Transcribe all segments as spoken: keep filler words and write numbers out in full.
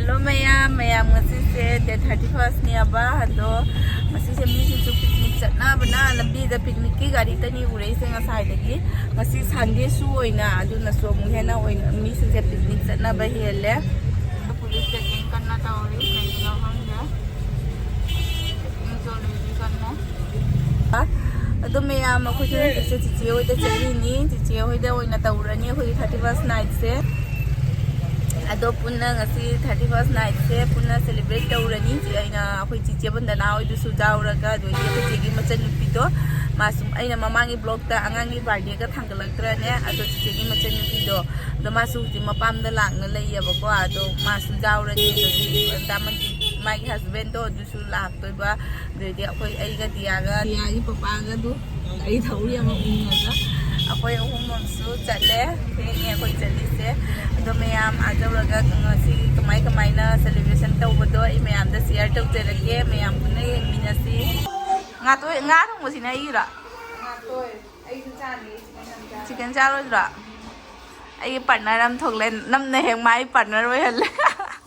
Hello ꯃꯌꯥꯝ, ꯃꯌꯥꯝ ꯉꯁꯤꯁꯦ ꯗꯦꯠ ꯊꯥꯔꯇꯤ ꯐꯥꯔꯁꯅꯦꯕ꯫ ꯑꯗꯣ ꯉꯁꯤꯁꯦ ꯃꯤꯁꯤꯡꯁꯨ ꯄꯤꯛꯅꯤꯛ ꯆꯠꯅꯕꯅ ꯂꯝꯕꯤꯗ ꯄꯤꯛꯅꯤꯛꯀꯤ ꯒꯥꯔꯤꯇꯅꯤ ꯎꯔꯛꯏꯁꯦ ꯉꯁꯥꯏꯗꯒꯤ꯫ ꯉꯁꯤ ꯁꯟꯗꯦꯁꯨ ꯑꯣꯏꯅ, ꯑꯗꯨꯅꯁꯨ ꯑꯃꯨꯛ ꯍꯦꯟꯅ ꯑꯣꯏꯅ ꯃꯤꯁꯤꯡꯁꯦ ꯄꯤꯛꯅꯤꯛ ꯆꯠꯅꯕ ꯍꯦꯜꯂꯦ꯫ ꯄꯨꯂꯤꯁ ꯆꯦꯀꯤꯡ ꯀꯟꯅ ꯇꯧꯔꯤ, ꯀꯩꯒꯤꯅꯣ ꯈꯪꯗꯦ꯫ ꯆꯦꯀꯤꯡ ꯆꯣꯜꯂꯤꯁꯤ ꯀꯟꯅ꯫ ꯑꯗꯣ ꯃꯌꯥꯝ, ꯑꯩꯈꯣꯏꯁꯨ ꯍꯧꯖꯤꯛꯁꯦ ꯆꯤꯆꯦ ꯍꯣꯏꯗ ꯆꯠꯂꯤꯅꯤ꯫ ꯆꯤꯆꯦ ꯍꯣꯏꯗ ꯑꯣꯏꯅ ꯇꯧꯔꯅꯤ ꯑꯩꯈꯣꯏꯒꯤ ꯊꯥꯔꯇꯤ ꯐꯥꯔꯁ ꯅꯥꯏꯠꯁꯦ꯫ ꯑꯗꯣ ꯄꯨꯟꯅ ꯉꯁꯤ ꯊꯥꯔꯇꯤ ꯐꯥꯔꯁ ꯅꯥꯏꯠꯁꯦ ꯄꯨꯟꯅ ꯁꯦꯂꯦꯕ꯭ꯔꯦꯠ ꯇꯧꯔꯅꯤ꯫ ꯆꯦ-, ꯑꯩꯅ ꯑꯩꯈꯣꯏ ꯆꯤꯆꯦ ꯕꯟꯗꯅꯥ ꯍꯣꯏꯗꯨꯁꯨ ꯌꯥꯎꯔꯒ, ꯑꯗꯨꯗꯒꯤ ꯑꯩꯈꯣꯏ ꯆꯦꯒꯤ ꯃꯆꯟꯅꯨꯄꯤꯗꯣ, ꯃꯥꯁꯨ, ꯑꯩꯅ ꯃꯃꯥꯡꯒꯤ ꯕ꯭ꯂꯣꯛꯇ ꯑꯉꯥꯡꯒꯤ ꯕꯥꯔꯗꯦꯒ ꯊꯥꯡꯒꯠꯂꯛꯇ꯭ꯔꯅꯦ, ꯑꯗꯣ ꯆꯤꯆꯦꯒꯤ ꯃꯆꯟꯅꯨꯄꯤꯗꯣ, ꯑꯗꯣ ꯃꯥꯁꯨ ꯍꯧꯖꯤꯛ ꯃꯄꯥꯝꯗ ꯂꯥꯛꯅ ꯂꯩꯌꯦꯕꯀꯣ꯫ ꯑꯗꯣ ꯃꯥꯁꯨ ꯌꯥꯎꯔꯅꯤ꯫ ꯑꯗꯒꯤ ꯗꯥꯃꯟꯒꯤ, ꯃꯥꯒꯤ ꯍꯁꯕꯦꯟꯗꯣ ꯑꯗꯨꯁꯨ ꯂꯥꯛꯇꯣꯏꯕ꯫ ꯑꯗꯩꯗꯤ ꯑꯩꯈꯣꯏ, ꯑꯩꯒ ꯗꯤꯌꯥꯒ, ꯗꯤꯌꯥꯒꯤ ꯄꯄꯥꯒꯗꯨ ꯒꯥꯔꯤ ꯊꯧꯔꯤ ꯑꯃ ꯎꯪꯉꯒ ꯑꯩꯈꯣꯏ ꯑꯍꯨꯝ ꯑꯃꯁꯨ ꯆꯠꯂꯦ꯫ ꯊꯦꯡꯉꯦ ꯑꯩꯈꯣꯏ ꯆꯠꯂꯤꯁꯦ꯫ ꯑꯗꯣ ꯃꯌꯥꯝ ꯑꯥ ꯌꯧꯔꯒ ꯉꯁꯤ ꯀꯃꯥꯏ ꯀꯃꯥꯏꯅ ꯁꯦꯂꯦꯕ꯭ꯔꯦꯁꯟ ꯇꯧꯕꯗꯣ ꯑꯩ ꯃꯌꯥꯝꯗ ꯁꯤꯌꯔ ꯇꯧꯖꯔꯛꯀꯦ꯫ ꯃꯌꯥꯝ ꯄꯨꯟꯅ ꯌꯦꯡꯃꯤꯟꯅꯁꯤ꯫ ꯉꯥ ꯇꯣꯏ-, ꯉꯥ ꯊꯣꯡꯕꯁꯤꯅ ꯑꯩꯒꯤꯔꯣ? ꯉꯥ ꯇꯣꯏ꯫ ꯑꯩꯁꯨ ꯆꯥꯅꯤ꯫ ꯆꯤꯛꯀꯟ ꯆꯥꯅꯤ꯫ ꯆꯤꯛꯀꯟ ꯆꯥꯔꯣꯏꯗ꯭ꯔꯣ? ꯑꯩꯒꯤ ꯄꯥꯔꯠꯅꯔ ꯑꯃ ꯊꯣꯛꯂꯦ꯫ ꯅꯝꯅ ꯍꯦꯛ ꯃꯥꯏ ꯄꯥꯔꯠꯅꯔ ꯑꯣꯏꯍꯜꯂꯦ꯫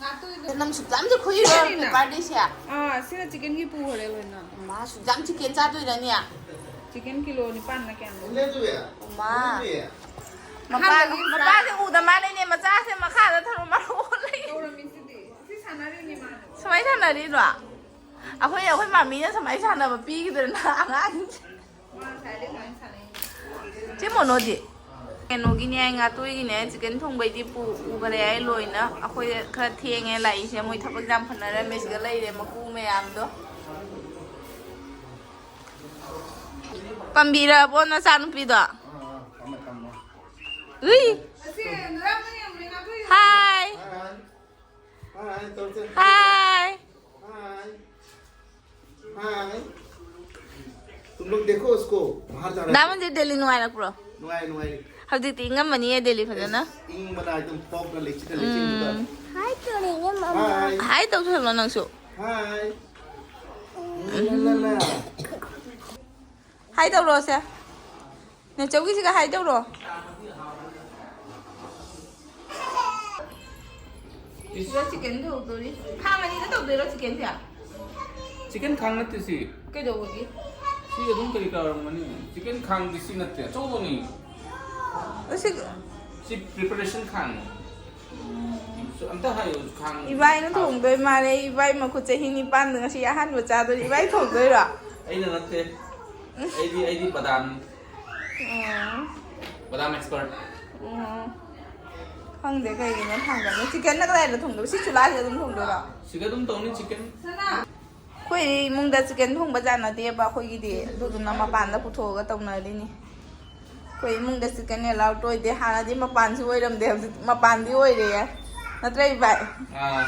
ꯉꯥ ꯇꯣꯏꯗꯣ꯫ ꯅꯝ ꯁꯨꯛ ꯌꯥꯝꯁꯨ ꯈꯨꯏꯔꯣ ꯁꯤꯅ? ꯄꯦꯄꯔꯗꯤꯁꯦ꯫ ꯑꯥ, ꯁꯤꯅ ꯆꯤꯛꯀꯟꯒꯤ ꯄꯨꯈꯔꯦ ꯂꯣꯏꯅ꯫ ꯃꯥ ꯁꯨꯛ ꯌꯥꯝ ꯆꯤꯛꯀꯟ ꯆꯥꯗꯣꯏꯔꯅꯦ? ꯆꯤꯛꯀꯟ ꯀꯤꯂꯣ ꯅꯤꯄꯥꯟꯅ ꯀꯌꯥꯅꯣ? ꯎꯃꯥ꯫ ꯃꯄꯥ-, ꯑꯍꯥꯟꯕꯒꯤ ꯃꯄꯥꯁꯦ ꯐ꯭ꯔꯥꯏ꯫ ꯎꯗ ꯃꯥꯜꯂꯦꯅꯦ, ꯃꯆꯥꯁꯦ ꯃꯈꯥꯗ ꯊꯝꯃ ꯃꯔꯨ ꯑꯣꯜꯂꯦ꯫ ꯇꯧꯔꯝꯃꯤꯁꯤꯗꯤ꯫ ꯁꯤ ꯁꯥꯟꯅꯔꯤꯅꯦ ꯃꯥꯅ꯫ ꯁꯨꯃꯥꯏꯅ ꯁꯥꯟꯅꯔꯤꯔꯣ? ꯑꯩꯈꯣꯏ, ꯑꯩꯈꯣꯏ ꯃꯥꯃꯤꯅ ꯁꯨꯃꯥꯏꯅ ꯁꯥꯟꯅꯕ ꯄꯤꯈꯤꯗ꯭ꯔꯦꯅ ꯑꯉꯥꯡꯁꯦ꯫ ꯃꯥ ꯉꯁꯥꯏꯗꯩ ꯁꯨꯃꯥꯏꯅ ꯁꯥꯟꯅꯩꯅꯦ꯫ ꯆꯦ ꯃꯣꯅꯣꯗꯤ? ꯀꯩꯅꯣꯒꯤꯅꯦ, ꯉꯥꯇꯣꯏꯒꯤꯅꯦ, ꯆꯤꯛꯀꯟ ꯊꯣꯡꯕꯩꯗꯤ ꯄꯨ-, ꯄꯨꯈꯔꯦ ꯑꯩ ꯂꯣꯏꯅ꯫ ꯑꯩꯈꯣꯏ ꯈꯔ ꯊꯦꯡꯉꯦ ꯂꯥꯛꯏꯁꯦ, ꯃꯣꯏ ꯊꯕꯛ ꯌꯥꯝ ꯐꯅꯔꯝꯃꯦ, ꯁꯤꯗ ꯂꯩꯔꯦ ꯃꯀꯨ ꯃꯌꯥꯝꯗꯣ꯫ ꯄꯥꯝꯕꯤꯔꯕꯣ ꯅꯆꯥꯅꯨꯄꯤꯗꯣ? ꯎꯏ꯫ ꯍꯥꯏ꯫ ꯍꯥꯏ꯫ ꯍꯥꯏ꯫ ꯍꯥꯏ꯫ तुम लोग देखो उसको, बाहर जा रहा है। ꯗꯥꯃꯟꯗꯤ ꯗꯦꯜꯂꯤ ꯅꯨꯡꯉꯥꯏꯔꯛꯄ꯭ꯔꯣ? ꯅꯨꯡꯉꯥꯏ, ꯅꯨꯡꯉꯥꯏ꯫ ꯍꯧꯖꯤꯛꯇꯤ ꯏꯪꯉꯝꯃꯅꯤꯌꯦ ꯗꯦꯜꯂꯤ ꯐꯖꯅ꯫ ꯑꯁ, ꯏꯪꯕꯅ ꯑꯗꯨꯝ ꯄꯣꯛꯅ ꯂꯩꯆꯤꯟꯅ ꯂꯩꯆꯤꯟꯕꯗ꯫ ꯎꯝ꯫ ꯍꯥꯏ ꯇꯧꯔꯤꯅꯦ ꯃꯃꯥ꯫ ꯍꯥꯏ꯫ ꯍꯥꯏ ꯇꯧꯁꯜꯂꯣ ꯅꯪꯁꯨ꯫ ꯍꯥꯏ꯫ ꯂꯥ, ꯂꯥ, ꯂꯥ꯫ ꯍꯥꯏ ꯇꯧꯔꯣꯁꯦ꯫ ꯅꯦꯆꯧꯒꯤꯁꯤꯒ ꯍꯥꯏ ꯇꯧꯔꯣ꯫ ꯁꯤꯗ ꯆꯤꯀꯟ ꯊꯣꯡꯗꯣꯔꯤ꯫ ꯈꯥꯡ ꯑꯅꯤꯗ ꯇꯧꯗꯣꯏꯔꯣ ꯆꯤꯀꯟꯁꯦ? ꯆꯤꯀꯟ ꯈꯥꯡ ꯅꯠꯇꯦ ꯁꯤ꯫ ꯀꯩꯗꯧꯕꯒꯤ? ꯁꯤ ꯑꯗꯨꯝ ꯀꯔꯤ ꯀꯥꯔꯝꯒꯅꯤ? ꯆꯤꯀꯟ ꯈꯥꯡꯗꯤ ꯁꯤ ꯅꯠꯇꯦ, ꯑꯆꯧꯕꯅꯤ꯫ ꯑꯁꯤ ꯁꯤ preparation ꯈꯥꯡ꯫ ꯁꯨ ꯑꯝꯇ ꯍꯥꯏꯌꯨ, ꯈꯥꯡ ꯏꯕꯥꯏꯅ ꯈꯥꯡ꯫ ꯊꯣꯡꯗꯣꯏ ꯃꯥꯜꯂꯦ꯫ ꯏꯕꯥꯏ ꯃꯈꯨꯠ ꯆꯍꯤ ꯅꯤꯄꯥꯟꯗ ꯉꯁꯤ ꯑꯍꯥꯟꯕ ꯆꯥꯗꯣꯏ꯫ ꯏꯕꯥꯏ ꯊꯣꯡꯗꯣꯏꯔꯣ? ꯑꯩꯅ ꯅꯠꯇꯦ꯫ ꯑꯩꯗꯤ, ꯑꯩꯗꯤ ꯕꯗꯥꯝ꯫ ꯎꯝ꯫ ꯕꯗꯥꯝ expert꯫ ꯎꯝ꯫ ꯈꯪꯗꯦ ꯀꯩꯒꯤꯅꯣ ꯊꯥꯡꯒꯠꯂꯦ꯫ ꯆꯤꯀꯟꯅ ꯀꯗꯥꯏꯗ ꯊꯣꯡꯗꯣꯏꯕ? ꯁꯤ ꯆꯨꯂꯥꯁꯤꯗ ꯑꯗꯨꯝ ꯊꯣꯡꯗꯣꯏꯔꯣ? ꯁꯤꯗ ꯑꯗꯨꯝ ꯇꯧꯅꯤ ꯆꯤꯀꯟ꯫ ꯑꯩꯈꯣꯏ ꯏꯃꯨꯡꯗ ꯆꯤꯀꯟ ꯊꯣꯡꯕ ꯌꯥꯅꯗꯦꯕ ꯑꯩꯈꯣꯏꯒꯤꯗꯤ꯫ ꯑꯗꯨꯗꯨꯅ ꯃꯄꯥꯟꯗ ꯄꯨꯊꯣꯛꯑꯒ ꯇꯧꯅꯔꯤꯅꯤ꯫ ꯑꯩꯈꯣꯏ ꯏꯃꯨꯡꯗ ꯆꯤꯀꯟ allowed ꯑꯣꯏꯗꯦ꯫ ꯍꯥꯟꯅꯗꯤ ꯃꯄꯥꯟꯁꯨ ꯑꯣꯏꯔꯝꯗꯦ, ꯍꯧꯖꯤꯛ ꯃꯄꯥꯟꯗꯤ ꯑꯣꯏꯔꯦ꯫ ꯅꯠꯇ꯭ꯔ ꯏꯕꯥꯏ? ꯑꯥ꯫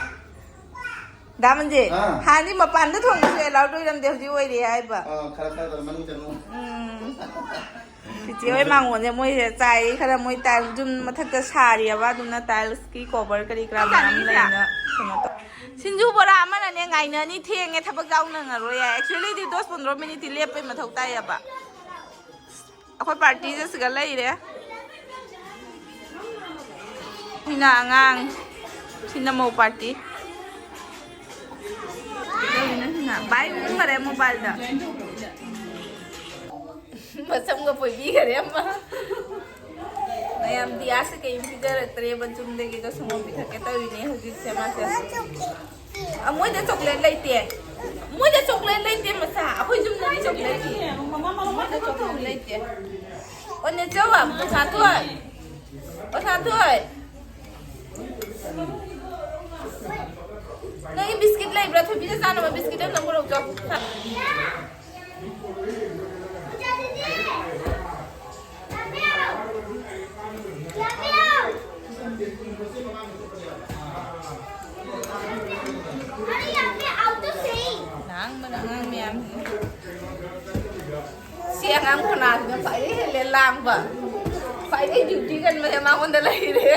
ꯗꯥ ꯃꯟꯖꯤꯠ, ꯑꯥ꯫ ꯍꯥꯟꯅꯗꯤ ꯃꯄꯥꯟꯗ ꯊꯣꯡꯕꯁꯨ allowed ꯑꯣꯏꯔꯝꯗꯦ, ꯍꯧꯖꯤꯛ ꯑꯣꯏꯔꯦ ꯍꯥꯏꯕ꯫ ꯑꯥ, ꯈꯔ, ꯈꯔ, ꯈꯔ ꯃꯅꯨꯡ ꯆꯪꯉꯨ꯫ ꯎꯝ꯫ ꯆꯤꯆꯦ ꯍꯣꯏ ꯃꯥꯡꯒꯣꯟꯁꯦ ꯃꯣꯏꯁꯦ ꯆꯥꯏ ꯈꯔ, ꯃꯣꯏ tiles ꯌꯨꯝ ꯃꯊꯛꯇ ꯁꯥꯔꯤꯑꯕ, ꯑꯗꯨꯅ tilesꯀꯤ cover ꯀꯔꯤ ꯀꯔꯥ ꯃꯌꯥꯝ ꯂꯩꯅ ꯀꯩꯅꯣ ꯇꯧ꯫ ꯁꯤꯡꯖꯨ ꯕꯣꯔꯥ ꯑꯃꯅꯅꯦ ꯉꯥꯏꯅꯅꯤ, ꯊꯦꯡꯉꯦ, ꯊꯕꯛ ꯌꯥꯎ ꯅꯪꯉꯔꯣꯏ ꯌꯥꯏ꯫ Actually ꯗꯤ ꯗꯣꯁ ꯄꯟꯗ꯭ꯔꯣ ꯃꯤꯅꯤꯠꯇꯤ ꯂꯦꯞꯄꯩ ꯃꯊꯧ ꯇꯥꯏꯌꯦꯕ꯫ ꯑꯩꯈꯣꯏ partyꯁꯦ ꯁꯤꯒ ꯂꯩꯔꯦ꯫ ꯁꯤꯅ ꯑꯉꯥꯡ, ꯁꯤꯅ ꯃꯧ party꯫ ꯀꯩꯗꯧꯔꯤꯅꯣ ꯁꯤꯅ? ꯚꯥꯏ ꯎꯪꯈꯔꯦ mobileꯗ꯫ ꯃꯁꯝꯒ ꯐꯣꯏꯕꯤꯈꯔꯦ ꯑꯃ꯫ ꯃꯌꯥꯝ ꯗꯤꯌꯥꯁꯦ ꯀꯩꯝ ꯄꯤꯖꯔꯛꯇ꯭ꯔꯦꯕ, ꯆꯨꯝꯗꯒꯤꯒ ꯁꯪꯒꯣꯝ ꯄꯤꯊꯛꯀꯦ ꯇꯧꯔꯤꯅꯦ ꯍꯧꯖꯤꯛꯁꯦ ꯃꯥꯁꯦ꯫ ꯑ, ꯃꯣꯏꯗ chocolate ꯂꯩꯇꯦ꯫ ꯃꯣꯏꯗ chocolate ꯂꯩꯇꯦ ꯃꯆꯥ꯫ ꯑꯩꯈꯣꯏ ꯌꯨꯝꯗꯗꯤ chocolate ꯂꯩ꯫ ꯃꯣꯏꯗ chocolate ꯂꯩꯇꯦ꯫ ꯑꯣ, ꯅꯦꯆꯧ, ꯑꯣ, ꯁꯥꯟꯊꯣꯏ꯫ ꯑꯣ, ꯁꯥꯟꯊꯣꯏ꯫ ꯅꯪꯒꯤ biscuit ꯂꯩꯕ꯭ꯔꯥ? ꯊꯣꯏꯕꯤꯗ ꯆꯥꯅꯕ biscuit ꯑꯝꯇ ꯄꯨꯔꯛꯎꯆꯣ꯫ ꯂꯥꯡꯕꯅ ꯑꯉꯥꯡ ꯃꯌꯥꯝꯁꯤꯅ꯫ ꯁꯤ ꯑꯉꯥꯡ ꯈꯨꯅꯥꯁꯤꯅ ꯈ꯭ꯋꯥꯏꯗꯒꯤ ꯍꯦꯜꯂꯦ ꯂꯥꯡꯕ꯫ ꯈ꯭ꯋꯥꯏꯗꯒꯤ duty ꯀꯟꯕꯁꯦ ꯃꯉꯣꯟꯗ ꯂꯩꯔꯦ꯫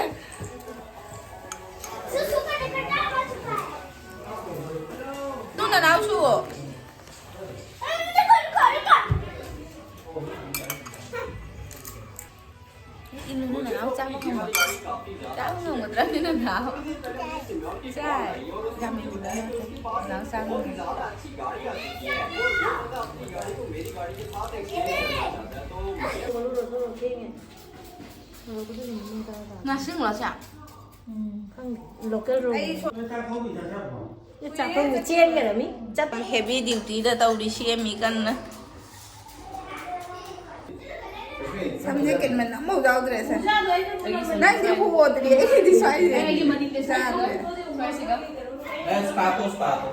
ꯇꯨ ꯅꯅꯥꯎꯁꯨ꯫ ꯏꯜꯂꯨ, ꯅꯪ ꯅꯅꯥꯎ ꯆꯥꯕ ꯉꯝꯃꯣꯏ꯫ ꯆꯥꯕ ꯉꯝꯒꯗ꯭ꯔꯥ ꯅꯪ ꯅꯅꯥꯎ? ꯆꯥꯏ꯫ ꯌꯥꯝ ꯏꯟꯅ ꯅꯪ ꯆꯥꯅꯤꯡꯉꯦ꯫ ꯅꯔꯁꯤꯡꯂꯣ ꯁꯦ? ꯎꯝ, ꯈꯪꯗꯦ꯫ Local room. ꯑꯩ ꯁꯣ- ꯆꯥꯛꯈꯨꯝꯒꯤ ꯆꯦꯟꯈ꯭ꯔꯃꯤ꯫ ꯆꯠ- ꯍꯦꯚꯤ ꯗ꯭ꯌꯨꯇꯤꯗ ꯇꯧꯔꯤ, ꯁꯦꯝꯃꯤ ꯀꯟꯅ꯫ ꯁꯝꯁꯦ ꯀꯦꯟꯃꯟ ꯑꯃꯐꯥꯎ ꯌꯥꯎꯗ꯭ꯔꯦ ꯁꯦ꯫ ꯅꯪꯗꯤ ꯍꯣꯗ꯭ꯔꯤ, ꯑꯩꯗꯤ ꯁ꯭ꯋꯥꯏꯁꯦ꯫ ꯌꯥꯗ꯭ꯔꯦ꯫ ꯑꯦ, ꯁ꯭ꯄꯥ ꯇꯧ, ꯁ꯭ꯄꯥ ꯇꯧ꯫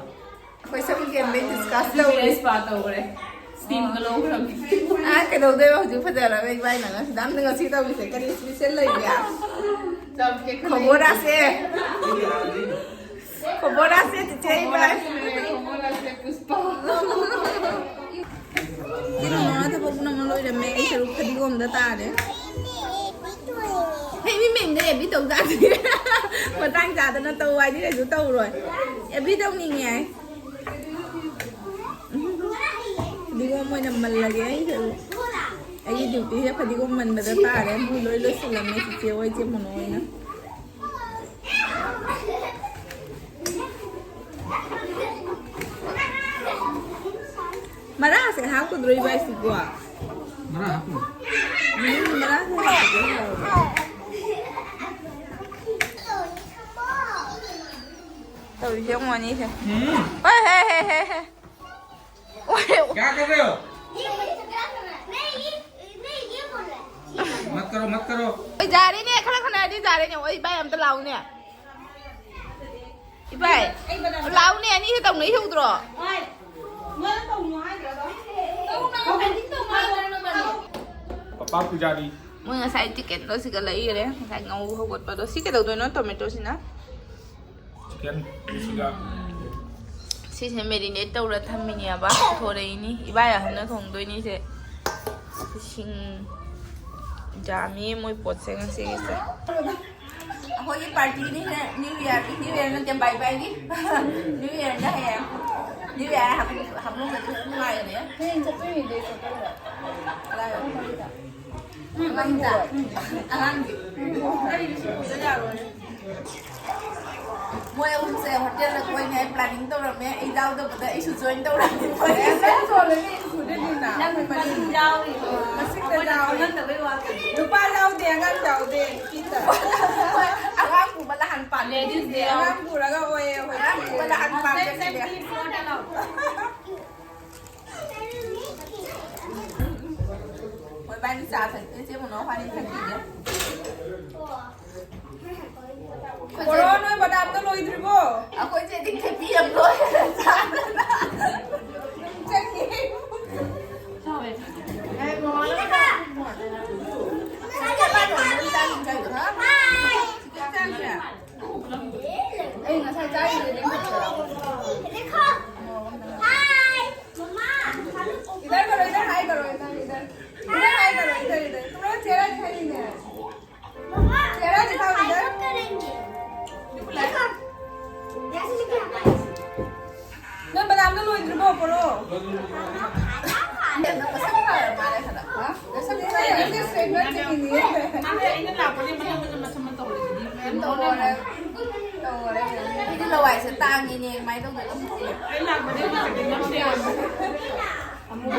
ꯑꯩꯈꯣꯏ ꯁꯝ ꯀꯦꯟꯕꯩ ꯗꯤꯁꯀꯁ ꯇꯧꯔꯦ꯫ ꯁ꯭ꯄꯥ ꯇꯧꯈ꯭ꯔꯦ꯫ ꯁ꯭ꯇꯤꯝꯒ ꯂꯧꯈ꯭ꯔꯕꯅꯤ꯫ ꯑꯥ, ꯀꯩꯗꯧꯗꯣꯏꯕ ꯍꯧꯖꯤꯛ ꯐꯖꯔꯒ ꯏꯕꯥꯏꯅ ꯉꯁꯤ ꯗꯥꯝꯅ ꯉꯁꯤ ꯇꯧꯔꯤꯁꯦ ꯀꯔꯤ ꯁ꯭ꯄꯤꯁꯦꯜ ꯂꯩꯒꯦ? ꯆꯞ ꯀꯦ ꯈꯜꯂꯤ꯫ ꯈꯣꯕꯣꯔꯥꯁꯦ꯫ ꯈꯣꯕꯣꯔꯥꯁꯦ ꯆꯤꯆꯦ ꯏꯕꯥꯏ꯫ ꯈꯣꯕꯣꯔꯥꯁꯦ, ꯈꯣꯕꯣꯔꯥꯁꯦ ꯄꯨꯁꯄꯥ꯫ ꯀꯩꯅꯣ ꯃꯃꯥ ꯊꯕꯛ ꯄꯨꯝꯅꯃꯛ ꯂꯣꯏꯔꯝꯃꯦ꯫ ꯑꯩ ꯁꯔꯨꯛ ꯐꯗꯤꯒꯣꯝꯗ ꯇꯥꯔꯦ꯫ ꯍꯦ, ꯃꯤ ꯃꯌꯨꯝꯗ ꯑꯦꯕꯤ ꯇꯧ ꯇꯥꯗꯦ꯫ ꯃꯇꯥꯡ ꯆꯥꯗꯅ ꯇꯧ ꯍꯥꯏꯗꯤ ꯀꯩꯁꯨ ꯇꯧꯔꯣꯏ꯫ ꯑꯦꯕꯤ ꯇꯧꯅꯤꯡꯉꯦ ꯍꯥꯏ꯫ ꯐꯗꯤꯒꯣꯝ ꯑꯣꯏꯅ ꯃꯜꯂꯒꯦ ꯑꯩꯁꯨ꯫ ꯑꯩꯒꯤ ꯗ꯭ꯌꯨꯇꯤꯁꯦ ꯐꯗꯤꯒꯣꯝ ꯃꯟꯕꯗ ꯇꯥꯔꯦ꯫ ꯃꯣꯏ ꯂꯣꯏ ꯂꯣꯏꯁꯤꯜꯂꯝꯃꯦ ꯆꯤꯆꯦ ꯍꯣꯏ, ꯏꯆꯦ ꯃꯣꯅꯣ ꯍꯣꯏꯅ꯫ ꯃꯔꯥꯁꯦ ꯍꯥꯞꯀꯗ꯭ꯔꯣ ꯏꯕꯥꯏꯁꯤꯕꯣ? ꯃꯔꯥ ꯍꯥꯞꯄꯨ꯫ ꯎꯝ, ꯃꯔꯥꯁꯦ ꯍꯥꯞꯀꯗ꯭ꯔꯣ? ꯇꯧꯔꯤꯁꯦ ꯌꯦꯡꯉꯣ ꯑꯅꯤꯁꯦ꯫ ꯎꯝ꯫ ꯍꯣꯏ, ꯍꯦ, ꯍꯦ, ꯍꯦ, ꯍꯦ꯫ ꯀꯌꯥ ꯀꯔ ꯔꯍꯦ ꯍꯣ? ꯃꯠ ꯀꯔꯣ, ꯃꯠ ꯀꯔꯣ꯫ ꯑꯩ ꯌꯥꯔꯦꯅꯦ, ꯈꯔ ꯈꯟꯅꯔꯗꯤ ꯌꯥꯔꯦꯅꯦ꯫ ꯑꯣ, ꯏꯕꯥꯏ ꯑꯝꯇ ꯂꯥꯛꯎꯅꯦ꯫ ꯏꯕꯥꯏ, ꯂꯥꯛꯎꯅꯦ, ꯑꯅꯤꯁꯦ ꯇꯧꯅꯩꯁꯦ ꯎꯗ꯭ꯔꯣ? ꯄꯄꯥ ꯄꯨꯖꯥꯔꯤ꯫ ꯃꯣꯏ ꯉꯁꯥꯏ ꯆꯤꯛꯀꯟꯗꯣ ꯁꯤꯒ ꯂꯩꯈꯔꯦ꯫ ꯉꯁꯥꯏ ꯉꯧ ꯍꯧꯒꯠꯄꯗꯣ꯫ ꯁꯤ ꯀꯩꯗꯧꯗꯣꯏꯅꯣ, ꯇꯣꯃꯦꯇꯣꯁꯤꯅ? ꯆꯤꯛꯀꯟ ꯁꯤꯒ꯫ ꯁꯤꯁꯦ ꯃꯦꯔꯤꯅꯦꯠ ꯇꯧꯔ ꯊꯝꯃꯤꯅꯦꯕ꯫ ꯄꯨꯊꯣꯔꯛꯏꯅꯤ꯫ ꯏꯕꯥꯏ ꯑꯍꯟꯅ ꯊꯣꯡꯗꯣꯏꯅꯤ ꯁꯦ꯫ ꯁꯤꯡ ꯌꯥꯝꯃꯤ ꯃꯣꯏ ꯄꯣꯠꯁꯦ ꯉꯁꯤꯒꯤꯁꯦ꯫ ꯑꯩꯈꯣꯏꯒꯤ ꯄꯥꯔꯇꯤꯅꯤ ꯁꯦ꯫ ꯅ꯭ꯌꯨ ꯏꯌꯥꯔꯒꯤ, ꯅ꯭ꯌꯨ ꯏꯌꯥꯔ ꯅꯠꯇꯦ, ꯕꯥꯏ ꯕꯥꯏꯒꯤ꯫ ꯅ꯭ꯌꯨ ꯏꯌꯥꯔꯗ ꯍꯌꯦꯡ꯫ ꯅ꯭ꯌꯨ ꯏꯌꯥꯔ ꯍꯥꯞ-, ꯍꯥꯞꯂꯝꯕꯗꯤ ꯅꯨꯡꯉꯥꯏꯒꯅꯤ꯫ ꯍꯌꯦꯡ ꯆꯠꯇꯣꯏꯅꯦ, ꯗꯦ ꯆꯠꯇꯣꯏꯅꯦ꯫ ꯀꯗꯥꯏꯗ? ꯑꯉꯥꯡꯒꯤ꯫ ꯑꯉꯥꯡꯒꯤ꯫ ꯃꯣꯏ ꯑꯍꯨꯝꯁꯦ ꯍꯣꯇꯦꯜꯗ ꯀꯣꯏꯅꯤ ꯍꯥꯏ ꯄ꯭ꯂꯥꯅꯤꯡ ꯇꯧꯔꯝꯃꯦ꯫ ꯑꯩ ꯌꯥꯎꯗꯕꯗ ꯑꯩꯁꯨ ꯖꯣꯏꯟ ꯇꯧꯔꯝꯃꯦ ꯃꯣꯏꯒꯤꯁꯦ꯫ ꯅꯪ ꯃꯁꯤꯡꯗ ꯌꯥꯎꯔꯤ꯫ ꯃꯁꯤꯡꯗ ꯌꯥꯎꯔꯤ꯫ ꯅꯨꯄꯥ ꯌꯥꯎꯗꯦ, ꯑꯉꯥꯡ ꯌꯥꯎꯗꯦ, ꯅꯨꯄꯤꯗ꯫ ꯍꯣꯏ, ꯑꯉꯥꯡ ꯄꯨꯕ ꯂꯥꯛꯍꯟ ꯄꯥꯝꯃꯦ꯫ ꯑꯉꯥꯡ ꯄꯨꯔꯒ ꯑꯣꯏꯌꯦ ꯑꯩꯈꯣꯏ꯫ ꯑꯉꯥꯡ ꯄꯨꯕ ꯂꯥꯛꯍꯟ ꯄꯥꯝꯃꯦ ꯁꯤꯅꯦ꯫ ꯃꯣꯏꯕꯥꯅꯤ ꯆꯥ ꯊꯛꯇꯦ, ꯆꯦ ꯃꯨꯅꯧ ꯍꯥꯏꯅꯤ ꯊꯛꯈꯤꯒꯦ꯫ ꯀꯣꯔꯣ, ꯅꯣꯏ ꯕꯗꯥꯝꯗꯣ ꯂꯣꯏꯗ꯭ꯔꯤꯕꯣ? ꯑꯩꯈꯣꯏ ꯆꯦꯗꯤ ꯈꯦꯄꯤ ꯑꯃ ꯂꯣꯏꯔꯦ ꯆꯥꯗꯅ꯫ ꯆꯪꯉꯦ꯫ ꯍꯥ? ꯆꯤꯛꯀꯟ ꯆꯥꯁꯤꯔꯥ? ꯑꯩ ꯉꯁꯥꯏ ꯆꯥꯔꯤꯗꯨꯗꯤ ꯂꯦꯝꯍꯧꯗ꯭ꯔꯣ? इधर करो, इधर हाय करो, इधर, इधर। इधर हाय करो, इधर, इधर। तुम लोग चेहरा दिखाई नहीं दे रहा है। चेहरा दिखाओ इधर। ꯅꯪ ꯕꯗꯥꯝꯗꯣ ꯂꯣꯏꯗ꯭ꯔꯤꯕꯣ, ꯄꯣꯔꯣ? ꯅꯪ ꯃꯁꯛ ꯐꯔ ꯃꯥꯜꯂꯦ ꯈꯔ꯫ ꯍꯥ? ꯅꯁꯛ ꯐꯔ ꯃꯥꯜꯂꯦ꯫ ꯅꯪꯁꯦ ꯁ꯭ꯇꯦꯠꯃꯦꯟ ꯆꯤꯡꯉꯤꯅꯦ꯫ ꯑꯩꯅ ꯂꯥꯛꯄꯗꯤ ꯃꯅꯝ ꯃꯅꯝ ꯃꯁꯝ ꯃꯇꯧ ꯂꯩꯕꯗꯤ ꯃꯌꯥꯝ ꯇꯧꯔꯦ꯫ ꯇꯧꯔꯦ꯫ ꯑꯩꯗꯤ ꯂꯋꯥꯏꯁꯦ ꯇꯥꯡꯉꯤꯅꯦ, ꯀꯃꯥꯏꯅ ꯇꯧꯗꯣꯏꯅꯣ ꯈꯪꯗꯦ꯫ ꯑꯩ ꯂꯥꯛꯄꯗꯤ ꯃꯁꯛ ꯌꯥꯝ ꯁꯦꯡꯉꯦ꯫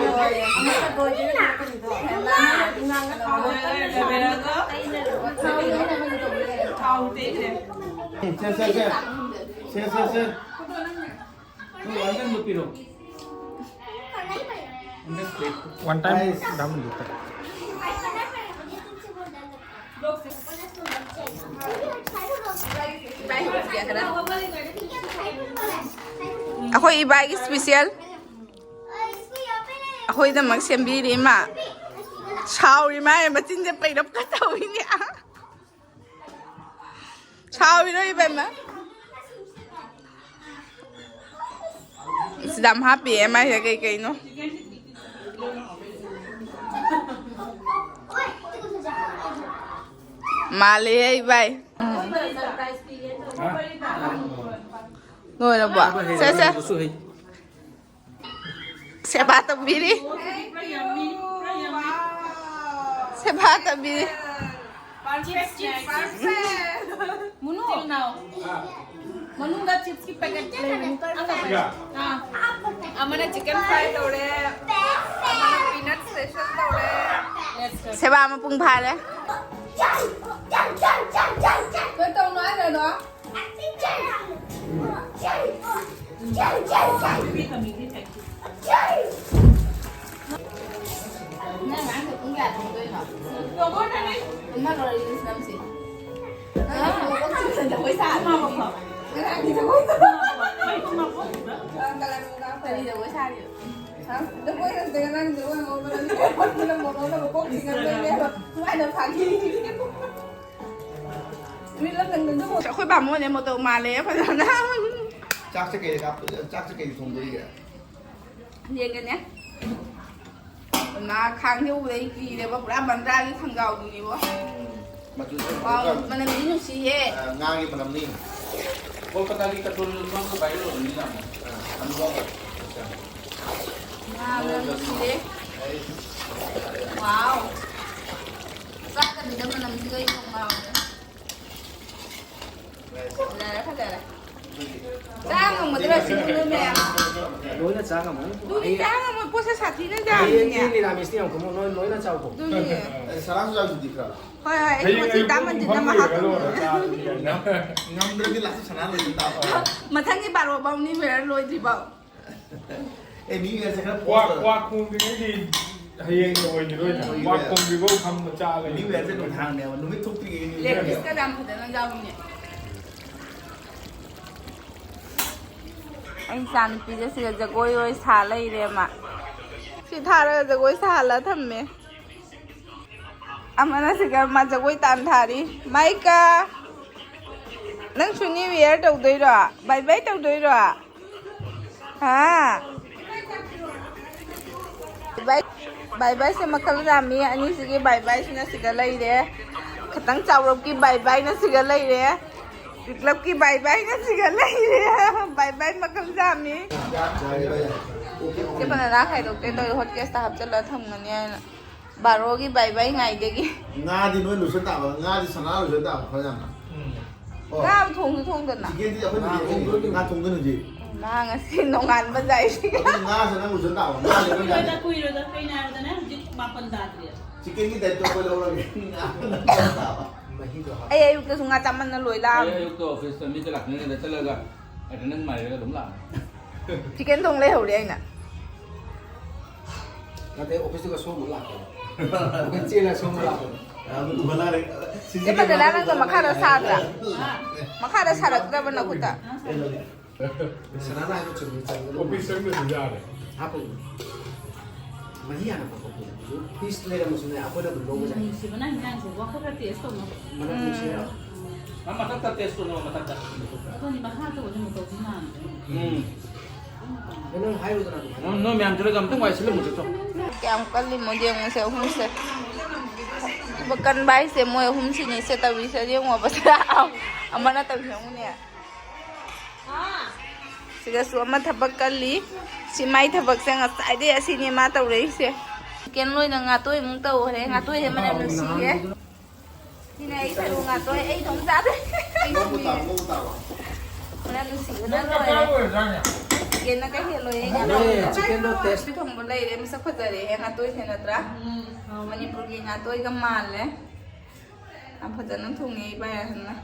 ꯂꯣꯏꯔꯦ꯫ ꯂꯣꯏꯔꯦ꯫ ꯊꯥꯎ ꯇꯩꯈ꯭ꯔꯦ꯫ ꯁꯦ, ꯁꯦ, ꯁꯦ꯫ ꯁꯦ, ꯁꯦ, ꯁꯦ꯫ ꯅꯣꯏ ꯋꯥꯟꯗꯟꯗꯣ ꯄꯤꯔꯣ꯫ One time done. ꯑꯩꯈꯣꯏ ꯏꯕꯥꯏꯒꯤ ꯏꯁꯄꯤꯁꯦꯜ꯫ ꯑꯩꯈꯣꯏꯗꯃꯛ ꯁꯦꯝꯕꯤꯔꯤ ꯏꯃꯥ꯫ ꯁꯥꯎꯔꯤ ꯃꯥ, ꯃꯆꯤꯟꯁꯦ ꯄꯩꯔꯞꯀ ꯇꯧꯏꯅꯦ꯫ ꯁꯥꯎꯔꯤꯔꯣ ꯏꯕꯦꯝꯃ? ꯁꯤꯗ ꯌꯥꯝ ꯍꯥꯞꯄꯤꯌꯦ ꯃꯥꯏꯁꯦ ꯀꯩ ꯀꯩꯅꯣ꯫ ꯃꯥꯜꯂꯦ ꯏꯕꯥꯏ꯫ ꯎꯝ꯫ ꯂꯣꯏꯔꯕꯣ? ꯁꯦ, ꯁꯦ꯫ ꯁꯦꯕꯥ ꯇꯧꯕꯤꯔꯤ꯫ ꯁꯦꯕꯥ ꯇꯧꯕꯤꯔꯤ꯫ ꯃꯨꯅꯨ꯫ ꯃꯅꯨꯡꯗ ꯆꯤꯞꯁꯀꯤ ꯄꯦꯀꯦꯠ ꯂꯩꯕꯅꯤ꯫ ꯑꯥ꯫ ꯑꯃꯅ ꯆꯤꯀꯟ ꯐ꯭ꯔꯥꯏ ꯇꯧꯔꯦ, ꯑꯃꯅ ꯄꯤꯅꯠ ꯁ꯭ꯄꯦꯁꯦꯜ ꯇꯧꯔꯦ꯫ ꯁꯦꯕꯥ ꯃꯄꯨꯡ ꯐꯥꯔꯦ꯫ ꯀꯩ ꯇꯧꯅꯣ ꯍꯥꯏꯅꯣ? ꯅꯪ ꯉꯔꯥꯡꯗꯣ ꯄꯨꯡ ꯀꯌꯥ ꯊꯣꯡꯗꯣꯏꯅꯣ? ꯇꯨꯝꯃ ꯂꯣꯏꯔꯦ reels ꯅꯝꯁꯤ꯫ ꯅꯪ ꯊꯣꯡꯕ ꯆꯨꯝꯅ ꯖꯒꯣꯏ ꯁꯥꯗꯣꯏꯅꯤ꯫ ꯉꯔꯥꯡꯒꯤ ꯖꯒꯣꯏꯗꯣ꯫ ꯀꯔꯤ ꯖꯒꯣꯏ ꯁꯥꯔꯤꯅꯣ? ꯍꯥ? ꯖꯒꯣꯏ ꯅꯠꯇꯦ, ꯉꯔꯥꯡꯒꯤ ꯖꯒꯣꯏ ꯍꯧꯕꯗ ꯅꯪ ꯃꯣꯃꯣꯒ ꯃꯀꯣꯛ ꯆꯤꯡꯉꯝꯗꯣꯏꯅꯦꯕ꯫ ꯁꯨꯃꯥꯏꯅ ꯐꯥꯒꯤ꯫ ꯑꯩꯈꯣꯏ ꯕꯥꯃꯣꯟꯅꯦ ꯃꯇꯧ ꯃꯥꯜꯂꯦ ꯐꯖꯅ꯫ ꯆꯥꯛꯁꯦ ꯀꯩ ꯍꯥꯞ-, ꯆꯥꯛꯁꯦ ꯀꯩ ꯊꯣꯡꯗꯣꯔꯤꯒꯦ? ꯌꯦꯡꯒꯅꯦ꯫ ꯃꯥ ꯈꯥꯡꯁꯦ ꯎꯕꯗ ꯑꯩ ꯀꯤꯔꯦꯕ, ꯄꯨꯔꯥ ꯕꯟꯗ꯭ꯔꯥꯒꯤ ꯈꯪꯖꯥꯎꯗꯨꯅꯤꯕꯣ꯫ ꯎꯝ꯫ ꯃꯆꯨꯁꯦ ꯋꯥꯎ, ꯐꯖꯅ ꯃꯅꯝꯗꯤ ꯅꯨꯡꯁꯤꯍꯦ꯫ ꯑ, ꯉꯥꯒꯤ ꯃꯅꯝꯅꯤ꯫ ꯀꯣꯜꯀꯇꯥꯒꯤ ꯀꯇꯨꯜ ꯃꯥꯡꯒ ꯚꯥꯏꯔꯦꯜ ꯑꯣꯏꯕꯅꯤꯅ ꯑꯃꯨꯛ꯫ ꯑ, ꯑꯗꯨ ꯃꯥꯡꯒ꯫ ꯉꯥ ꯃꯅꯝ ꯅꯨꯡꯁꯤꯔꯦ꯫ ꯑꯩ꯫ ꯋꯥꯎ꯫ ꯆꯥꯛꯀꯅꯤꯗ ꯃꯅꯝꯁꯤꯒ ꯑꯩ ꯌꯣꯡ ꯉꯥꯎꯔꯦ꯫ ꯐꯖꯔꯦ, ꯐꯖꯔꯦ꯫ ꯆꯥ ꯉꯝꯒꯗ꯭ꯔꯣ ꯁꯤꯕꯨ ꯅꯣꯏ ꯃꯌꯥꯝ? ꯂꯣꯏꯅ ꯆꯥ ꯉꯝꯃꯣꯏ꯫ ꯑꯗꯨꯗꯤ ꯑꯩ ꯆꯥ ꯉꯝꯃꯣꯏ, ꯄꯣꯠꯁꯦ ꯁꯥꯊꯤꯅ ꯍꯌꯦꯡꯗꯤ ꯆꯥꯕꯅꯤꯅꯦ꯫ ꯅꯤꯔꯥꯃꯤꯁꯇꯤ ꯌꯥꯝ ꯀꯨꯝꯃꯣ, ꯅꯣꯏ ꯂꯣꯏꯅ ꯆꯥꯎꯀꯣ꯫ ꯑꯗꯨꯅꯤ꯫ ꯑꯦ, ꯁꯅꯥꯁꯨ ꯌꯥꯎꯁꯤꯗꯤ ꯈꯔ꯫ ꯍꯣꯏ, ꯍꯣꯏ, ꯑꯩ ꯍꯌꯦꯡ ꯃꯁꯤ ꯑꯌꯨꯛ ꯄꯨꯡ ꯆꯥꯃꯟꯗꯅ ꯐꯃꯨꯡ ꯃꯍꯥꯛ ꯂꯣꯏꯔꯒ ꯆꯥꯕꯗꯤ ꯌꯥꯏꯅ꯫ ꯉꯝꯗ꯭ꯔꯗꯤ ꯂꯥꯁꯇ ꯁꯅꯥ ꯂꯣꯏꯁꯤꯟ ꯇꯥꯕ꯫ ꯃꯊꯪꯒꯤ ꯕꯥꯔꯣ ꯐꯥꯎꯅꯤ ꯃꯦꯔꯥ ꯂꯣꯏꯗ꯭ꯔꯤ ꯐꯥꯎ꯫ ꯑꯦ, ꯃꯤ ꯃꯌꯥꯝꯁꯦ ꯈꯔ ꯀ꯭ꯋꯥꯛ, ꯄꯣꯁ ꯀ꯭ꯋꯥꯛ ꯈꯣꯡꯗ꯭ꯔꯤꯉꯩꯗꯤ ꯍꯌꯦꯡ ꯑꯣꯏꯈꯤꯔꯣꯏꯗ꯫ ꯑꯣꯏꯈꯤꯔꯣꯏ꯫ ꯀ꯭ꯋꯥꯛ ꯈꯣꯡꯗ꯭ꯔꯤꯐꯥꯎ ꯐꯝꯕ ꯆꯥ ꯂꯩ꯫ ꯃꯤ ꯃꯌꯥꯝꯁꯦ ꯅꯨꯡꯗꯥꯡꯅꯦꯕ, ꯅꯨꯃꯤꯠ ꯊꯣꯛꯇ꯭ꯔꯤꯉꯩ ꯃꯤ ꯂꯦꯒꯤꯁꯀ ꯃꯌꯥꯝ꯫ ꯌꯥꯝ ꯐꯖꯅ ꯌꯥꯎꯏꯅꯦ꯫ ꯑꯩ ꯏꯆꯥ ꯅꯨꯄꯤꯁꯦ ꯁꯤꯗ ꯖꯒꯣꯏ ꯑꯣꯏ ꯁꯥ ꯂꯩꯔꯦ ꯃꯥ꯫ ꯁꯤ ꯊꯥꯔꯒ ꯖꯒꯣꯏ ꯁꯥꯍꯜꯂ ꯊꯝꯃꯦ꯫ ꯑꯃꯅ ꯁꯤꯗ ꯃꯥ ꯖꯒꯣꯏ ꯇꯥꯟ ꯊꯥꯔꯤ꯫ ꯃꯥꯏꯀꯥ, ꯅꯪꯁꯨ new year ꯇꯧꯗꯣꯏꯔꯣ? Bye bye ꯇꯧꯗꯣꯏꯔꯣ? ꯍꯥ? Bye bye, bye bye ꯁꯦ ꯃꯈꯜ ꯌꯥꯝꯃꯤ꯫ ꯑꯅꯤꯁꯤꯒꯤ bye bye ꯁꯤꯅ ꯁꯤꯗ ꯂꯩꯔꯦ꯫ ꯈꯤꯇꯪ ꯆꯥꯎꯔꯞꯀꯤ bye bye ꯅ ꯁꯤꯗ ꯂꯩꯔꯦ꯫ ꯄꯤꯛꯂꯞꯀꯤ bye bye ꯅ ꯁꯤꯗ ꯂꯩꯔꯦ꯫ Bye bye ꯃꯈꯜ ꯌꯥꯝꯃꯤ꯫ ꯆꯦ ꯕꯅꯥꯅꯥ ꯈꯥꯏꯗꯣꯛꯇꯦ ꯇꯧꯔꯤ, hot case ꯇ ꯍꯥꯞꯆꯤꯜꯂ ꯊꯝꯒꯅꯤ ꯍꯥꯏꯅ꯫ ꯕꯥꯔꯣꯒꯤ bye bye ꯉꯥꯏꯗꯒꯤ꯫ ꯉꯥꯗꯤ ꯅꯣꯏ ꯂꯣꯏꯁꯤꯟ ꯇꯥꯕ, ꯉꯥꯗꯤ ꯁꯅꯥ ꯂꯣꯏꯁꯤꯟ ꯇꯥꯕ ꯈꯔ ꯌꯥꯝꯅ꯫ ꯎꯝ꯫ ꯉꯥ ꯑꯃ ꯊꯣꯡꯁꯨ ꯊꯣꯡꯗꯅ꯫ ꯆꯤꯀꯦꯟꯗꯤ ꯑꯩꯈꯣꯏꯅ ꯉꯥ ꯊꯣꯡꯗꯣꯏꯅꯤ ꯍꯧꯖꯤꯛ꯫ ꯉꯥ ꯉꯁꯤ ꯅꯣꯡꯉꯥꯟꯕ ꯆꯥꯏꯁꯤ꯫ ꯑꯗꯨꯗꯤ ꯉꯥꯁꯦ ꯅꯪ ꯂꯣꯏꯁꯤꯟ ꯇꯥꯕ꯫ ꯉꯥꯁꯦ ꯅꯪ ꯀꯨꯏꯔꯣꯏꯗ, ꯀꯨꯏꯔꯣꯏꯗ, ꯀꯩꯅꯣ ꯍꯥꯏꯕꯗꯅꯦ ꯍꯧꯖꯤꯛ ꯃꯥꯄꯟ ꯇꯥꯗ꯭ꯔꯤ꯫ ꯆꯤꯀꯦꯟꯒꯤ ꯗꯥꯏꯠꯇꯣ ꯑꯩꯈꯣꯏ ꯂꯧꯔꯒꯦ꯫ ꯉꯥ ꯅꯪ ꯇꯥꯕ꯫ ꯃꯍꯤꯗꯣ ꯍꯥꯞꯄꯣ꯫ ꯑꯩ ꯑꯌꯨꯛꯇꯁꯨ ꯉꯥ ꯆꯥꯃꯟꯅ ꯂꯣꯏ ꯂꯥꯛꯑꯝꯅꯦ꯫ ꯑꯩ ꯑꯌꯨꯛꯇ ꯑꯣꯐꯤꯁꯇ ꯃꯤꯗ ꯂꯥꯛꯅꯤꯡꯉꯩꯗ ꯆꯠꯂꯒ ꯑꯦꯇꯦꯟꯗꯦꯟꯁ ꯃꯥꯏꯔꯒ ꯑꯗꯨꯝ ꯂꯥꯛꯑꯦ꯫ ꯆꯤꯀꯦꯟ ꯊꯣꯡ ꯂꯩꯍꯧꯔꯦ ꯑꯩꯅ꯫ ꯅꯠꯇꯦ, ꯑꯣꯐꯤꯁꯇꯨꯒ ꯁꯣꯝꯗ ꯂꯥꯛꯄꯅꯦ꯫ ꯆꯦꯜꯂ ꯁꯣꯝꯗ ꯂꯥꯛꯄꯅꯦ꯫ ꯌꯥꯝꯅ ꯎꯍꯜꯂꯔꯦ꯫ ꯁꯤꯁꯤ ꯆꯦ ꯄꯟꯖꯅꯥ, ꯅꯪꯗꯣ ꯃꯈꯥꯗ ꯁꯥꯗ꯭ꯔꯥ? ꯃꯈꯥꯗ ꯁꯥꯔꯛꯇ꯭ꯔꯕ ꯅꯈꯨꯠꯇ? ꯀꯩꯅꯣꯅꯦ꯫ ꯁꯅꯥꯅ ꯍꯥꯏꯕ ꯆꯨꯝꯃꯤ, ꯆꯪꯒꯗꯧꯕ꯫ ꯑꯣꯐꯤꯁ ꯆꯪꯗ꯭ꯔꯁꯨ ꯌꯥꯔꯦ꯫ ꯍꯥꯞꯄꯣ꯫ ꯃꯍꯤ ꯍꯥꯟꯅ ꯐꯨꯠꯇꯣꯛꯄꯤꯌꯨ꯫ ꯐ꯭ꯔꯤꯖ ꯂꯩꯔꯝꯃꯁꯨꯅꯦ, ꯑꯩꯈꯣꯏꯅ ꯑꯗꯨꯝ ꯂꯧꯕ ꯌꯥꯏ꯫ ꯅꯨꯡꯁꯤꯕꯅ ꯍꯤꯟꯖꯥꯡꯁꯦ ꯋꯥꯈꯜ ꯈꯔ ꯇꯦꯁ ꯇꯧꯅꯕ꯫ ꯃꯅꯝ ꯅꯨꯡꯁꯤꯔꯕ? ꯎꯝ꯫ ꯃꯥ ꯃꯊꯛꯇ ꯇꯦꯁ ꯇꯧꯅꯕ, ꯃꯊꯛꯇ꯫ ꯑꯗꯨꯅꯤ ꯃꯈꯥ ꯇꯧꯕꯗꯤ ꯃꯇꯧꯁꯤ ꯃꯥꯟꯗ꯭ꯔꯦ꯫ ꯎꯝ꯫ ꯅꯪ ꯍꯥꯏꯔꯨꯗꯅ ꯑꯗꯨꯃꯥꯏꯅ꯫ ꯅꯪ, ꯅꯣꯏ ꯃꯌꯥꯝ ꯆꯠꯂꯒ ꯑꯝꯇꯪ ꯋꯥꯏ ꯁꯤꯜꯂꯝꯃꯨ ꯆꯠꯇꯣ꯫ ꯀꯌꯥꯝ ꯀꯜꯂꯤꯃꯣ ꯌꯦꯡꯉꯨꯁꯦ, ꯑꯍꯨꯝꯁꯦ꯫ ꯊꯕꯛ ꯀꯟꯕ ꯍꯥꯏꯁꯦ ꯃꯣꯏ ꯑꯍꯨꯝꯁꯤꯅꯤꯁꯦ ꯇꯧꯔꯤꯁꯦ, ꯌꯦꯡꯉꯣꯕꯁꯦ꯫ ꯑꯃꯅ ꯇꯧꯔꯤꯁꯦ ꯌꯦꯡꯉꯨꯅꯦ꯫ ꯁꯤꯗꯁꯨ ꯑꯃ ꯊꯕꯛ ꯀꯜꯂꯤ꯫ ꯁꯤ ꯃꯥꯏ ꯊꯕꯛꯁꯦ ꯉꯁꯥꯏꯗꯩ ꯑꯁꯤꯅꯦ ꯃꯥ ꯇꯧꯔꯛꯏꯁꯦ꯫ ꯆꯤꯀꯦꯟ ꯂꯣꯏꯅ ꯉꯥꯇꯣꯏ ꯑꯃꯨꯛ ꯇꯧꯈ꯭ꯔꯦ꯫ ꯉꯥꯇꯣꯏꯁꯦ ꯃꯅꯝ ꯅꯨꯡꯁꯤꯌꯦ꯫ ꯁꯤꯅ ꯑꯩ ꯊꯔꯨ ꯉꯥꯇꯣꯏ, ꯑꯩ ꯏꯇꯣꯝ ꯆꯥꯗꯣꯏ꯫ ꯃꯃꯨ ꯇꯥꯕ, ꯃꯃꯨ ꯇꯥꯕ꯫ ꯃꯅꯝ ꯅꯨꯡꯁꯤꯕꯅ ꯂꯣꯏꯔꯦ꯫ ꯆꯤꯀꯦꯟꯅ ꯀꯩ ꯍꯦꯜꯂꯣꯏꯌꯦ? ꯅꯣꯏ ꯆꯤꯀꯦꯟꯗꯣ ꯇꯦꯁ꯫ ꯊꯣꯡꯕ ꯂꯩꯔꯦ, ꯃꯁꯛ ꯐꯖꯔꯦꯍꯦ ꯉꯥꯇꯣꯏꯁꯦ ꯅꯠꯇ꯭ꯔꯥ? ꯃꯅꯤꯄꯨꯔꯒꯤ ꯉꯥꯇꯣꯏꯒ ꯃꯥꯜꯂꯦ꯫ ꯌꯥꯝ ꯐꯖꯅ ꯊꯣꯡꯉꯦ ꯏꯕꯥꯏ ꯑꯍꯟꯅ꯫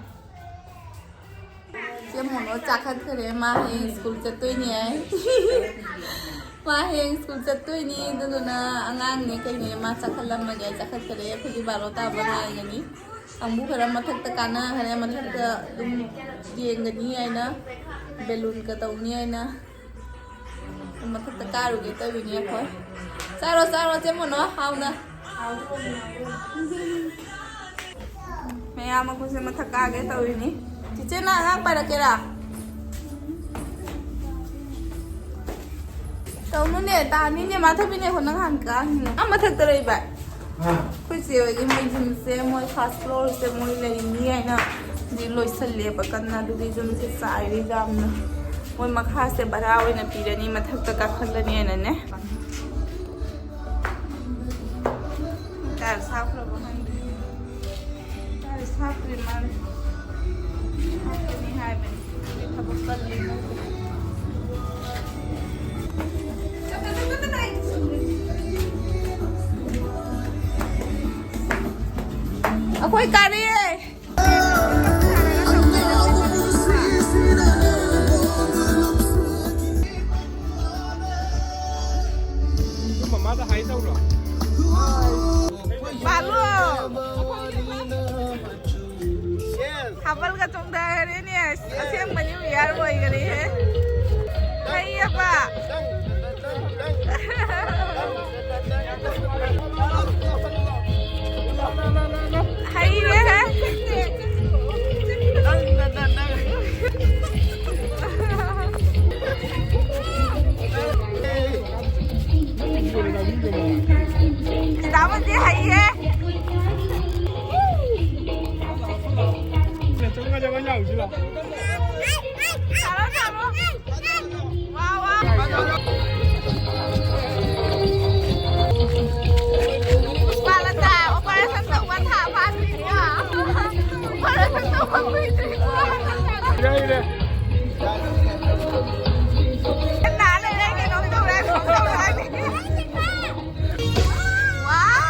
ꯆꯦ ꯃꯣꯅꯣ ꯆꯥꯈꯠꯈ꯭ꯔꯦ, ꯃꯥ ꯍꯌꯦꯡ ꯁ꯭ꯀꯨꯜ ꯆꯠꯇꯣꯏꯅꯦ ꯍꯥꯏ꯫ ꯃꯥ ꯍꯌꯦꯡ ꯁ꯭ꯀꯨꯜ ꯆꯠꯇꯣꯏꯅꯤ, ꯑꯗꯨꯗꯨꯅ ꯑꯉꯥꯡꯅꯦ ꯀꯩꯅꯦ ꯃꯥ ꯆꯥꯈꯠꯂꯝꯃꯒꯦ ꯍꯥꯏ ꯆꯥꯈꯠꯈ꯭ꯔꯦ꯫ ꯑꯩꯈꯣꯏꯗꯤ ꯕꯥꯔꯣ ꯇꯥꯕ ꯉꯥꯏꯒꯅꯤ꯫ ꯑꯃꯨꯛ ꯈꯔ ꯃꯊꯛꯇ ꯀꯥꯟꯅꯈ꯭ꯔꯦ, ꯃꯊꯛꯇ ꯑꯗꯨꯝ ꯌꯦꯡꯒꯅꯤ ꯍꯥꯏꯅ, ꯕꯦꯂꯨꯟꯒ ꯇꯧꯅꯤ ꯍꯥꯏꯅ꯫ ꯃꯊꯛꯇ ꯀꯥꯔꯨꯒꯦ ꯇꯧꯔꯤꯅꯦ ꯑꯩꯈꯣꯏ꯫ ꯆꯥꯔꯣ, ꯆꯥꯔꯣ, ꯆꯦ ꯃꯣꯅꯣ, ꯍꯥꯎꯅ꯫ ꯃꯌꯥꯝ ꯑꯩꯈꯣꯏꯁꯦ ꯃꯊꯛ ꯀꯥꯒꯦ ꯇꯧꯔꯤꯅꯤ꯫ ꯆꯤꯆꯦ, ꯅꯪ ꯑꯉꯥꯡ ꯄꯥꯏꯔꯛꯀꯦꯔꯥ? ꯇꯧꯅꯨꯅꯦ, ꯇꯥꯅꯤꯅꯦ, ꯃꯥꯊꯕꯤꯅꯦ, ꯍꯣ, ꯅꯪ ꯍꯥꯟꯅ ꯀꯥꯈꯤꯅꯦ꯫ ꯑꯥ, ꯃꯊꯛꯇ ꯂꯩꯕ꯫ ꯑꯩꯈꯣꯏ ꯆꯦ ꯍꯣꯏꯒꯤ ꯃꯣꯏ ꯌꯨꯝꯁꯦ, ꯃꯣꯏ ꯐꯥꯔꯁ ꯐ꯭ꯂꯣꯔꯁꯦ ꯃꯣꯏ ꯂꯩꯅꯤ ꯍꯥꯏꯅ ꯍꯧꯖꯤꯛ ꯂꯣꯏꯁꯜꯂꯦꯕ ꯀꯟꯅ, ꯑꯗꯨꯒꯤ ꯌꯨꯝꯁꯦ ꯆꯥꯏꯔꯤ ꯌꯥꯝꯅ꯫ ꯃꯣꯏ ꯃꯈꯥꯁꯦ ꯚꯔꯥ ꯑꯣꯏꯅ ꯄꯤꯔꯅꯤ, ꯃꯊꯛꯇ ꯀꯥꯈꯠꯂꯅꯤ ꯍꯥꯏꯅꯅꯦ꯫ ꯇꯥꯏꯜꯁ ꯍꯥꯞꯈ꯭ꯔꯕ ꯈꯪꯗꯦ꯫ ꯇꯥꯏꯜꯁ ꯍꯥꯞꯇ꯭ꯔꯤ ꯃꯥꯜꯂꯦ꯫ ꯍꯥꯏꯕꯅꯤ꯫ ꯊꯕꯛ ꯀꯜꯂꯤ꯫ ꯑꯩꯈꯣꯏ ꯀꯥꯔꯦ꯫ ꯃꯃꯥꯗ ꯍꯥꯏ ꯇꯧꯔꯣ꯫ ꯕꯥꯂꯨ꯫ ꯊꯥꯕꯜꯒ ꯆꯣꯡꯊꯈ꯭ꯔꯦꯅꯦ꯫ ꯑꯁꯦꯡꯕ ꯅ꯭ꯌꯨ ꯏꯌꯥꯔ ꯑꯣꯏꯈꯔꯦꯍꯦ꯫ ꯍꯩꯌꯦꯕ꯫ ꯍꯩꯔꯦꯍꯦ꯫ ꯁꯤꯗꯥꯕꯁꯦ ꯍꯩꯍꯦ꯫ ꯁꯥꯔꯣ, ꯁꯥꯔꯣ꯫ ꯋꯥ, ꯋꯥ꯫ ꯄꯨꯁꯄꯥꯂꯇꯥ, operation ꯇꯧꯕ ꯊꯥ ꯐꯥꯗ꯭ꯔꯤꯅꯦ꯫ Operation ꯇꯧꯕ ꯀꯨꯏꯗ꯭ꯔꯤꯀꯣ꯫ ꯏꯔꯦ, ꯏꯔꯦ꯫ ꯅꯥ ꯂꯩꯔꯦ, ꯀꯩꯅꯣꯝ ꯇꯧꯔꯦ, ꯀꯩꯅꯣꯝ ꯇꯧꯔꯦ ꯍꯥꯏꯅꯤ꯫ ꯋꯥꯎ!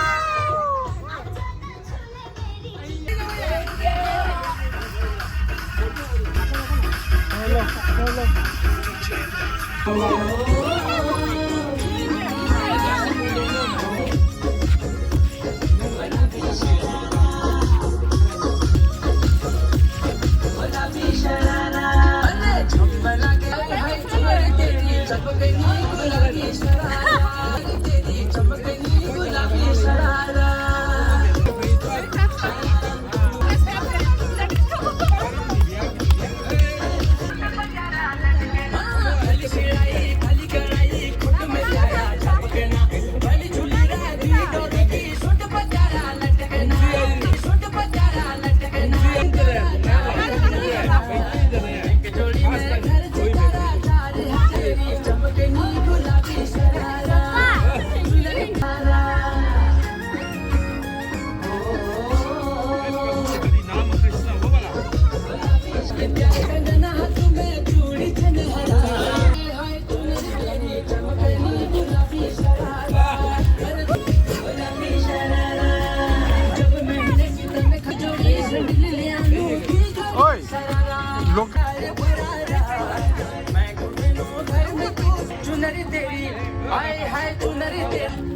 तेरी, हाय हाय चुनरी तेरी।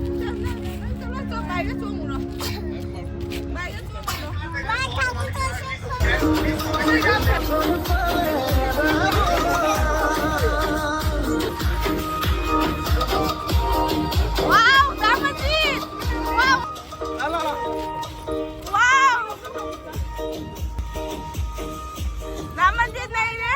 Wow, Damaji! Wow! Wow! Damaji नहीं रे।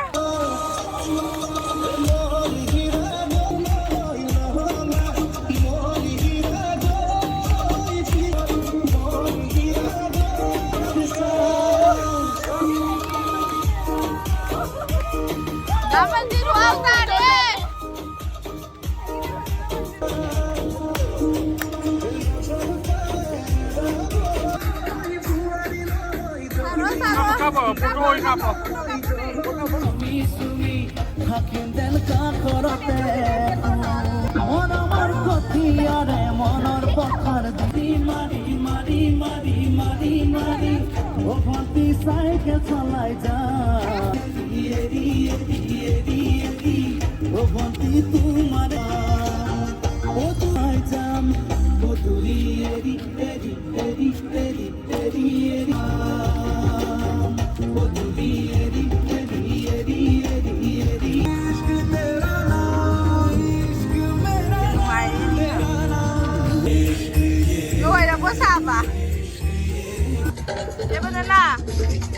दामाजी रुआल तारे। মন আমার কঠিয়ারে মনর পথার দি মারি মারি মারি মারি মারি ও ভন্তি সাইকেল চালাই যা। এরি, এরি, এরি, এরি, ও ভন্তি তোমার ও তোমায় জাম ও তুলি এরি, এরি, এরি, এরি, এরি, এরি, আম। ও তুলি এরি, এরি, এরি, এরি, এরি। ইশক তেরা নাম, ইশক মেরা নাম, তেরা নাম। Lord, what's up?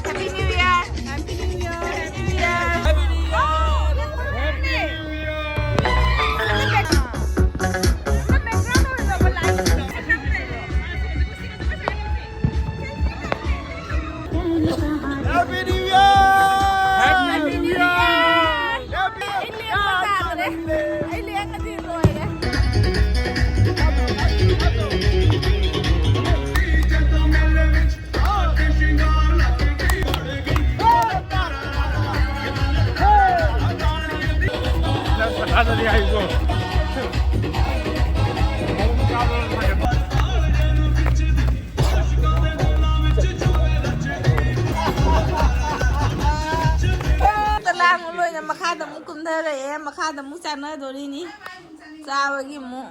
Happy New Year! Happy New Year! Happy New Year! Oh, look at that! Look at that! Happy New Year! Happy New Year! Happy New Year! ꯃꯈꯥꯗ ꯑꯃꯨꯛ ꯀꯨꯝꯊꯔꯛꯑꯦ, ꯃꯈꯥꯗ ꯑꯃꯨꯛ ꯆꯥꯟꯅꯗꯣꯔꯤꯅꯤ ꯆꯥꯕꯒꯤ ꯑꯃꯨꯛ꯫